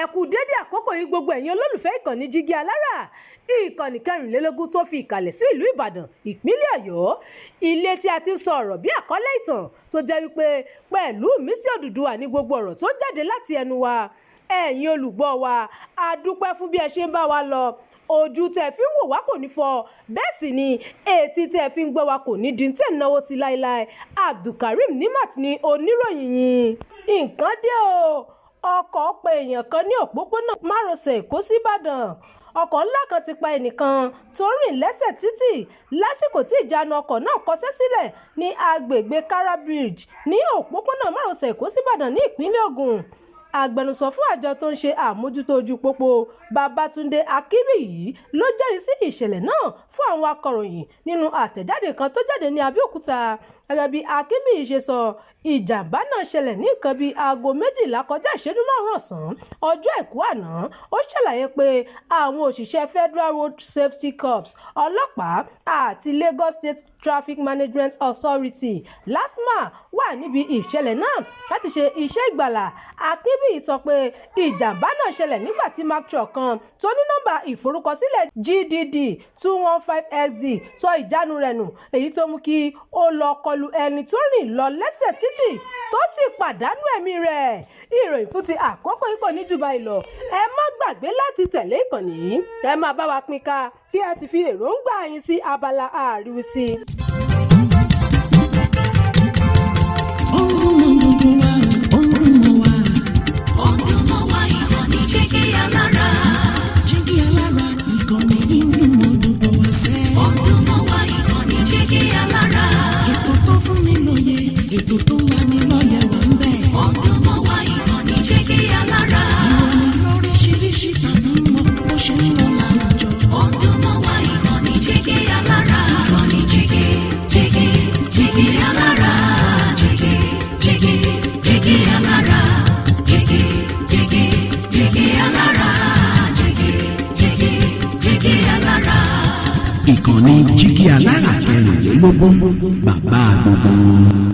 Ẹ kú dédé àkókò yìí, gbogbo ẹ̀yin olólùfẹ́ ìkànnì Jígí Alára, ìkànnì 24 tó fi ìkàlẹ̀ sí ìlú Ìbàdàn, ìpínlẹ̀ Ọ̀yọ́, ilé tí a ti ń sọ ọ̀rọ̀ bí àkọlé ìtàn tó jẹ́ wípé pẹ̀lú mísí Odùduwà ní gbogbo ọ̀rọ̀ tó ń jáde láti ẹnu wa. Ẹ̀yin olùgbọ́ wa, a dúpẹ́ fún bí ẹ ṣe ń bá wa lọ. Ojú tẹ́ fi ń wò wá kò ní fọ́, bẹ́ẹ̀ sì ni etí tẹ́ fi ń gbọ́ wa kò ní di tẹ́ ń náwó sí láéláé. Abdulkareem Nimat ni oníròyìn yín. Nǹkan dé o, ọkọ̀ pa èèyàn kan ní òpópónà márosẹ̀ Èkó síbàdàn. Ọkọ̀ ńlá kan ti pa ẹnìkan tó ń rìn lẹ́sẹ̀ títì lásìkò tí ìjánu ọkọ̀ náà kọsẹ̀ sílẹ̀ ní agbègbè Kara Bridge ní òpópónà márosẹ̀ Èkó síbàdàn ní ìpínlẹ̀ Ògùn. Agbẹnusọ fún àjọ tó ń ṣe àmójútó ojú pópó, Babátúndé Akínbíyì, ló jẹ́rìí sí ìṣẹ̀lẹ̀ náà fún àwọn akọ̀ròyìn nínú àtẹ̀jáde kan tó jáde ní Abẹ́òkúta. Gẹ́gẹ́ bí Akínbíyì ṣe sọ, ìjàmbá náà ṣẹlẹ̀ ní nǹkan bíi aago 11:35 ọ̀sán ọjọ́ Àìkú àná. Ó ṣàlàyé pé àwọn òṣìṣẹ́ Federal Road Safety Corps, ọlọ́pàá àti Lagos State Traffic Management Authority, LASTMA, wà níbi ìṣẹ̀lẹ̀ náà láti ṣe iṣẹ́ ìgbàlà. Akínbíyì sọ pé ìjàmbá náà ṣẹlẹ̀ nígbà tí Mack Truck kan tó ní nọ́mbà ìforúkọsílẹ̀ GDD 215 XD sọ ìjánu rẹ̀ nù, èyí tó mú kí ó lọ kọlu ẹni tó rìn lọ lẹ́sẹ̀ títì tó sì pàdánù ẹ̀mí rẹ̀. Ìròyìn fún ti àkókò yìí kò ní jù báyìí lọ. Ẹ má gbàgbé láti tẹ̀lé ìkànnì yìí, ẹ máa bá wa pín ká, kí ẹ sì fi èròǹgbà yín sí abala àríwísí. Ó ń dún mọ́ gbogbo wa, ó ń dún mọ́ wa. Ó ń dún mọ́ wa, ìkànnì Jígí Alára. Jígí Alára, ìkànnì yìí ń dún mọ́ gbogbo wa sẹ́. Ó ń dún mọ́ wa, ìkànnì Jígí Alára. Ètò tó fún ni lóye, ètò tó ń lani lọ́yẹ̀ wà ń bẹ̀. Ó ń dún mọ́ wa, ìkànnì Jígí Alára. Ìròyìn lóríṣiríṣi tàbí mọ́ bó ṣe ń lọ láwùjọ. Ó ń dún mọ́ wa, ìkànnì Jígí Alára. Ìkànnì Jígí, Jígí, Jígí Alára. Jígí, Jígí, Jígí Alára. Jígí, Jígí, Jígí Alára. Jígí, Jígí, Jígí Alára. Ìkànnì Jígí Alára 24, bàbá gbogbo wọn.